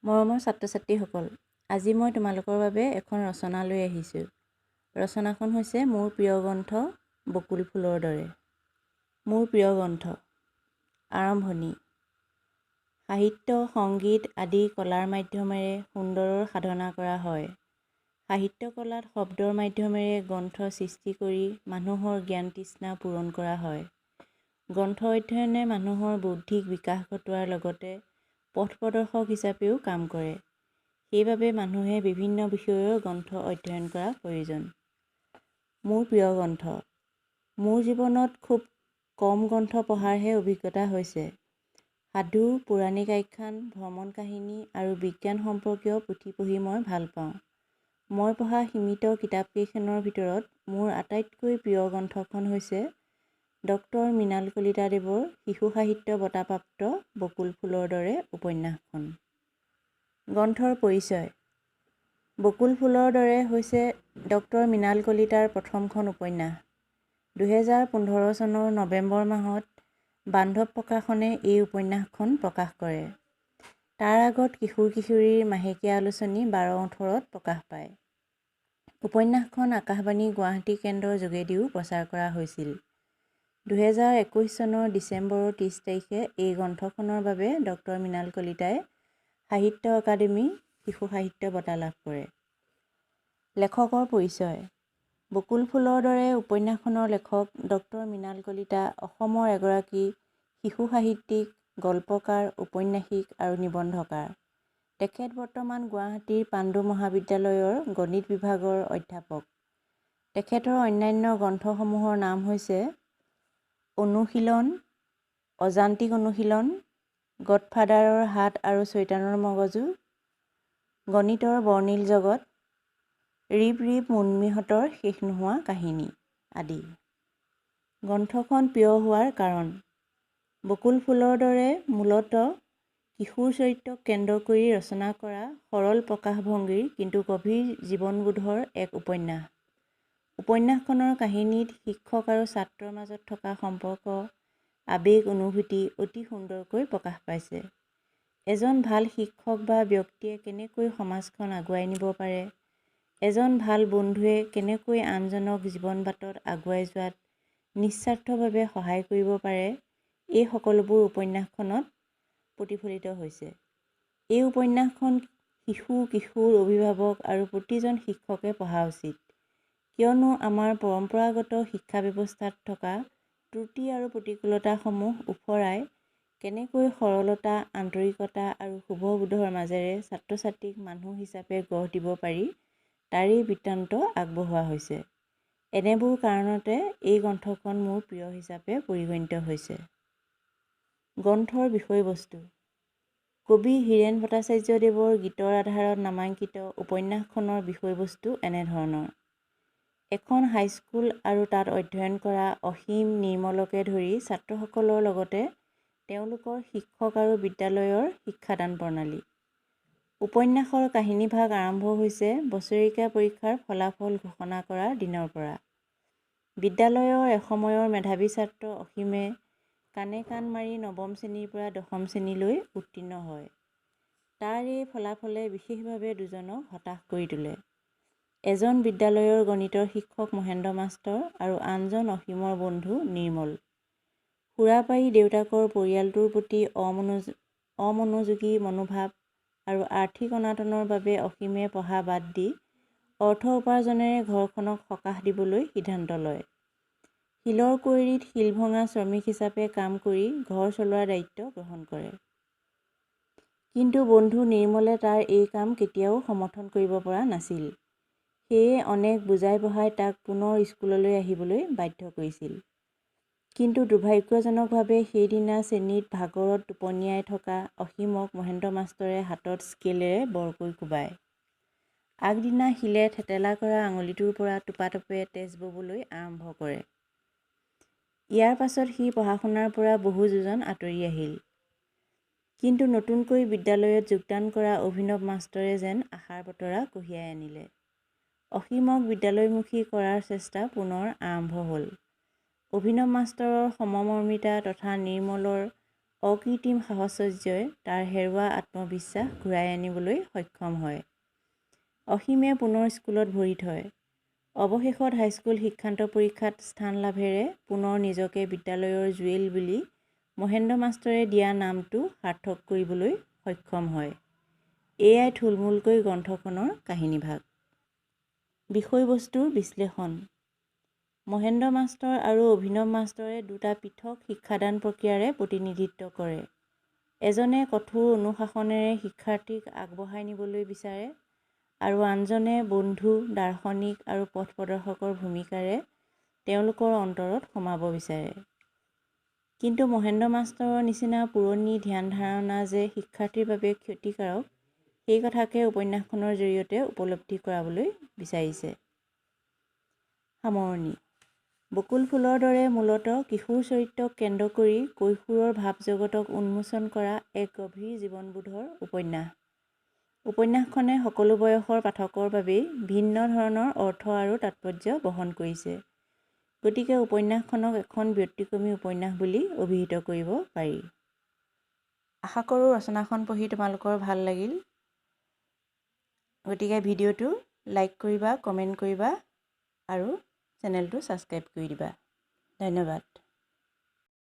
মৰমৰ ছাত্ৰ ছাত্ৰীসকল, আজি মই তোমালোকৰ বাবে এখন ৰচনা লৈ আহিছোঁ। ৰচনাখন হৈছে মোৰ প্ৰিয় গ্ৰন্থ বকুল ফুলৰ দৰে। মোৰ প্ৰিয় গ্ৰন্থ। আৰম্ভণি। সাহিত্য, সংগীত আদি কলাৰ মাধ্যমেৰে সুন্দৰৰ সাধনা কৰা হয়। সাহিত্য কলাত শব্দৰ মাধ্যমেৰে গ্ৰন্থ সৃষ্টি কৰি মানুহৰ জ্ঞান তৃষ্ণা পূৰণ কৰা হয়। গ্ৰন্থ অধ্যয়নে মানুহৰ বৌদ্ধিক বিকাশ ঘটোৱাৰ লগতে পথ প্ৰদৰ্শক হিচাপেও কাম কৰে। সেইবাবে মানুহে বিভিন্ন বিষয়ৰ গ্ৰন্থ অধ্যয়ন কৰা প্ৰয়োজন। মোৰ প্ৰিয় গ্ৰন্থ। মোৰ জীৱনত খুব কম গ্ৰন্থ পঢ়াৰহে অভিজ্ঞতা হৈছে। সাধু, পৌৰাণিক আখ্যান, ভ্ৰমণ কাহিনী আৰু বিজ্ঞান সম্পৰ্কীয় পুথি পঢ়ি মই ভাল পাওঁ। মই পঢ়া সীমিত কিতাপকেইখনৰ ভিতৰত মোৰ আটাইতকৈ প্ৰিয় গ্ৰন্থখন হৈছে ডক্টৰ মৃণাল কলিতাদেৱৰ শিশু সাহিত্য বঁটাপ্ৰাপ্ত বকুল ফুলৰ দৰে উপন্যাসখন। গ্ৰন্থৰ পৰিচয়। বকুল ফুলৰ দৰে হৈছে ডক্টৰ মৃণাল কলিতাৰ প্ৰথমখন উপন্যাস। 2015 চনৰ নৱেম্বৰ মাহত বান্ধৱ প্ৰকাশনে এই উপন্যাসখন প্ৰকাশ কৰে। তাৰ আগত কিশোৰ কিশোৰীৰ মাহেকীয়া আলোচনী 12-18ত প্ৰকাশ পায়। উপন্যাসখন আকাশবাণী গুৱাহাটী কেন্দ্ৰৰ যোগেদিও প্ৰচাৰ কৰা হৈছিল। 2021 চনৰ ডিচেম্বৰৰ 30 তাৰিখে এই গ্ৰন্থখনৰ বাবে ডক্টৰ মৃণাল কলিতাই সাহিত্য অকাডেমী শিশু সাহিত্য বঁটা লাভ কৰে। লেখকৰ পৰিচয়। বকুল ফুলৰ দৰে উপন্যাসখনৰ লেখক ডক্টৰ মৃণাল কলিতা অসমৰ এগৰাকী শিশু সাহিত্যিক, গল্পকাৰ, ঔপন্যাসিক আৰু নিবন্ধকাৰ। তেখেত বৰ্তমান গুৱাহাটীৰ পাণ্ডু মহাবিদ্যালয়ৰ গণিত বিভাগৰ অধ্যাপক। তেখেতৰ অন্যান্য গ্ৰন্থসমূহৰ নাম হৈছে অনুশীলন, অযান্ত্ৰিক অনুশীলন, গডফাদাৰৰ হাত আৰু চৈতানৰ মগজু, গণিতৰ বৰ্ণিল জগত, ৰিপ ৰিপ মুনমিহঁতৰ শেষ নোহোৱা কাহিনী আদি। গ্ৰন্থখন প্ৰিয় হোৱাৰ কাৰণ। বকুল ফুলৰ দৰে মূলতঃ কিশোৰ চৰিত্ৰক কেন্দ্ৰ কৰি ৰচনা কৰা সৰল প্ৰকাশভংগীৰ কিন্তু গভীৰ জীৱনবোধৰ এক উপন্যাস। উপন্যাসখনৰ কাহিনীত শিক্ষক আৰু ছাত্ৰৰ মাজত থকা সম্পৰ্ক, আৱেগ, অনুভূতি অতি সুন্দৰকৈ প্ৰকাশ পাইছে। এজন ভাল শিক্ষক বা ব্যক্তিয়ে কেনেকৈ সমাজখন আগুৱাই নিব পাৰে, এজন ভাল বন্ধুৱে কেনেকৈ আনজনক জীৱন বাটত আগুৱাই যোৱাত নিস্বাৰ্থভাৱে সহায় কৰিব পাৰে, এই সকলোবোৰ উপন্যাসখনত প্ৰতিফলিত হৈছে। এই উপন্যাসখন শিশু, কিশোৰ, অভিভাৱক আৰু প্ৰতিজন শিক্ষকে পঢ়া উচিত। কিয়নো আমাৰ পৰম্পৰাগত শিক্ষা ব্যৱস্থাত থকা ত্ৰুটি আৰু প্ৰতিকূলতাসমূহ উফৰাই কেনেকৈ সৰলতা, আন্তৰিকতা আৰু শুভবোধৰ মাজেৰে ছাত্ৰ ছাত্ৰীক মানুহ হিচাপে গঢ় দিব পাৰি তাৰেই বৃত্তান্ত আগবঢ়োৱা হৈছে। এনেবোৰ কাৰণতে এই গ্ৰন্থখন মোৰ প্ৰিয় হিচাপে পৰিগণিত হৈছে। গ্ৰন্থৰ বিষয়বস্তু। কবি হীৰেণ ভট্টাচাৰ্যদেৱৰ গীতৰ আধাৰত নামাংকিত উপন্যাসখনৰ বিষয়বস্তু এনেধৰণৰ। এখন হাইস্কুল আৰু তাত অধ্যয়ন কৰা অসীম, নিৰ্মলকে ধৰি ছাত্ৰসকলৰ লগতে তেওঁলোকৰ শিক্ষক আৰু বিদ্যালয়ৰ শিক্ষাদান প্ৰণালী। উপন্যাসৰ কাহিনীভাগ আৰম্ভ হৈছে বছৰেকীয়া পৰীক্ষাৰ ফলাফল ঘোষণা কৰাৰ দিনৰ পৰা। বিদ্যালয়ৰ এসময়ৰ মেধাৱী ছাত্ৰ অসীমে কাণে কাণ মাৰি নৱম শ্ৰেণীৰ পৰা দশম শ্ৰেণীলৈ উত্তীৰ্ণ হয়। তাৰ এই ফলাফলে বিশেষভাৱে দুজনক হতাশ কৰি তোলে। এজন বিদ্যালয়ৰ গণিতৰ শিক্ষক মহেন্দ্ৰ মাষ্টৰ আৰু আনজন অসীমৰ বন্ধু নিৰ্মল। সুৰাপায়ী দেউতাকৰ পৰিয়ালটোৰ প্ৰতি অমনোযোগী মনোভাৱ আৰু আৰ্থিক অনাটনৰ বাবে অসীমে পঢ়া বাদ দি অৰ্থ উপাৰ্জনেৰে ঘৰখনক সকাহ দিবলৈ সিদ্ধান্ত লয়। শিলৰ কুঁৱেৰীত শিল ভঙা শ্ৰমিক হিচাপে কাম কৰি ঘৰ চলোৱাৰ দায়িত্ব গ্ৰহণ কৰে। কিন্তু বন্ধু নিৰ্মলে তাৰ এই কাম কেতিয়াও সমৰ্থন কৰিব পৰা নাছিল। সেয়ে অনেক বুজাই বঢ়াই তাক পুনৰ স্কুললৈ আহিবলৈ বাধ্য কৰিছিল। কিন্তু দুৰ্ভাগ্যজনকভাৱে সেইদিনা শ্ৰেণীত ভাগৰত টোপনিয়াই থকা অসীমক মহেন্দ্ৰ মাষ্টৰে হাতত স্কেলেৰে বৰকৈ কোবায়। আগদিনা শিলে থেতেলা কৰা আঙুলিটোৰ পৰা টোপাটোপে তেজ ববলৈ আৰম্ভ কৰে। ইয়াৰ পাছত সি পঢ়া শুনাৰ পৰা বহু যোজন আঁতৰি আহিল। কিন্তু নতুনকৈ বিদ্যালয়ত যোগদান কৰা অভিনৱ মাষ্টৰে যেন আশাৰ বতৰা কঢ়িয়াই আনিলে। অসীমক বিদ্যালয়মুখী কৰাৰ চেষ্টা পুনৰ আৰম্ভ হ'ল। অভিনৱ মাষ্টৰৰ সমমৰ্মিতা তথা নিৰ্মলৰ অকৃত্ৰিম সাহচৰ্যই তাৰ হেৰুৱা আত্মবিশ্বাস ঘূৰাই আনিবলৈ সক্ষম হয়। অসীমে পুনৰ স্কুলত ভৰি থয়। অৱশেষত হাইস্কুল শিক্ষান্ত পৰীক্ষাত স্থান লাভেৰে পুনৰ নিজকে বিদ্যালয়ৰ জুৱেল বুলি মহেন্দ্ৰ মাষ্টৰে দিয়া নামটো সাৰ্থক কৰিবলৈ সক্ষম হয়। এয়াই থুলমূলকৈ গ্ৰন্থখনৰ কাহিনীভাগ। বিষয়বস্তুৰ বিশ্লেষণ। মহেন্দ্ৰ মাষ্টৰ আৰু অভিনৱ মাষ্টৰে দুটা পৃথক শিক্ষাদান প্ৰক্ৰিয়াৰে প্ৰতিনিধিত্ব কৰে। এজনে কঠোৰ অনুশাসনেৰে শিক্ষাৰ্থীক আগবঢ়াই নিবলৈ বিচাৰে আৰু আনজনে বন্ধু, দাৰ্শনিক আৰু পথ প্ৰদৰ্শকৰ ভূমিকাৰে তেওঁলোকৰ অন্তৰত সোমাব বিচাৰে। কিন্তু মহেন্দ্ৰ মাষ্টৰৰ নিচিনা পুৰণি ধ্যান ধাৰণা যে শিক্ষাৰ্থীৰ বাবে ক্ষতিকাৰক, সেই কথাকে উপন্যাসখনৰ জৰিয়তে উপলব্ধি কৰাবলৈ বিচাৰিছে। সামৰণি। বকুল ফুলৰ দৰে মূলতঃ কিশোৰ চৰিত্ৰক কেন্দ্ৰ কৰি কৈশোৰৰ ভাৱ জগতক উন্মোচন কৰা এক গভীৰ জীৱনবোধৰ উপন্যাস। উপন্যাসখনে সকলো বয়সৰ পাঠকৰ বাবেই ভিন্ন ধৰণৰ অৰ্থ আৰু তাৎপৰ্য বহন কৰিছে। গতিকে উপন্যাসখনক এখন ব্যতিক্ৰমী উপন্যাস বুলি অভিহিত কৰিব পাৰি। আশা কৰোঁ ৰচনাখন পঢ়ি তোমালোকৰ ভাল লাগিল। গতিকে ভিডিঅ'টো লাইক কৰিবা, কমেণ্ট কৰিবা আৰু চেনেলটো ছাবস্ক্ৰাইব কৰি দিবা। ধন্যবাদ।